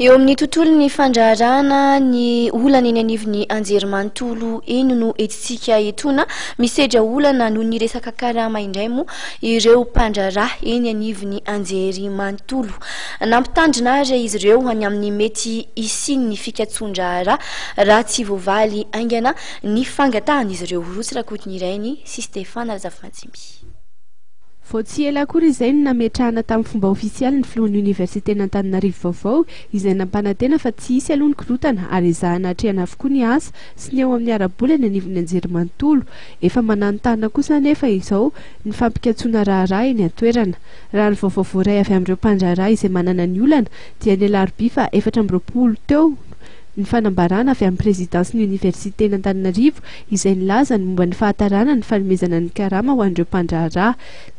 Eo amin'ny tontolon'ny fandraharahana, ny olana eny anivon'ny anjerimanontolo eny no entintsika etoana. Misedra olana noho ny resaka karama indray moa ireo mpandraharaha eny anivon'ny anjerimanontolo. Nampitandrina ary izy ireo ny amin'ny mety hisian'ny fikatsoan-draharaha raha tsy voavaly haingana ny fangatahan'izy ireo. Rotsy Rakotonirainy sy Stéphane Razafimatsimby. Vao tsy ela akory izay no nametrahana tamin'ny fomba ofisialy ny filohan'ny Oniversiten'Antananarivo vaovao izay nampanantena fa tsy hisy aloha ny korontana ary ezahana hatrehana avokoa ny asa sy ny eo amin'ny ara-bola eny anivon'ny anjerimanontolo. Efa mananontanona kosa anefa izao ny fampikatsoana raharaha eny an-toerana. Raha ny vaovao voaray avy amin'ireo mpandraharaha izay manana ny olana dia ny alarobia faha 24 teo ny fanambarana avy amin'ny prezidansin'ny Oniversiten'Antananarivo izay nilaza ny momba ny fahatarana ny fanomezana ny karama ho an'ireo mpandraharaha.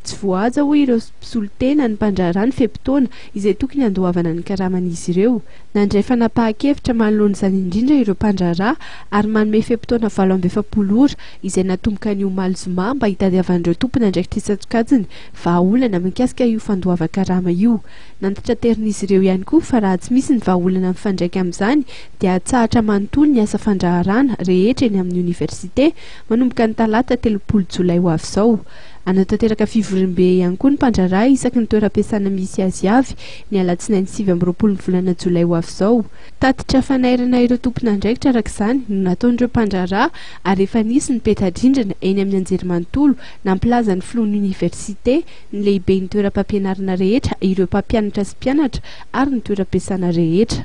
Tsy voahaja hoy ireo mpisolo tena ny mpandraharaha ny fe-potoana izay tokony handoavana ny karaman'izy ireo. Nandray fanapahan-kevitra manoloana izany indrindra ireo mpandraharaha ary manome fe-potoana 48 ora izay natomboka ny omaly zoma mba hitadiavan'ireo tompon'andraikitra isan-tsokajiny vahaolana mikasika io fandoavan-karama io. Nantitraterin'izy ireo ihany koa fa raha tsy misy ny vahaolana mifandraika amin'izany dia hatsahatra manontolo ny asa fandraharahana rehetra eny amin'ny oniversite manomboka ny talata 30 jolay ho avy izao. Hanatanteraka fivoriambe ihany koa ny mpandraharaha isaky ny toeram-piasana misy azy avy ny alatsinainy 29 ny volana jolay ho avy izao. Tatitra fanairana ireo tompon'andraikitra araka izany no nataon'ireo mpandraharaha ary efa nisy ny peta-drindrina eny amin'ny anjerimanontolo nampilaza ny filohan'ny oniversite, ny lehiben'ny toeram-pampianarana rehetra, ireo mpampianatra sy mpianatra ary ny toeram-piasana rehetra.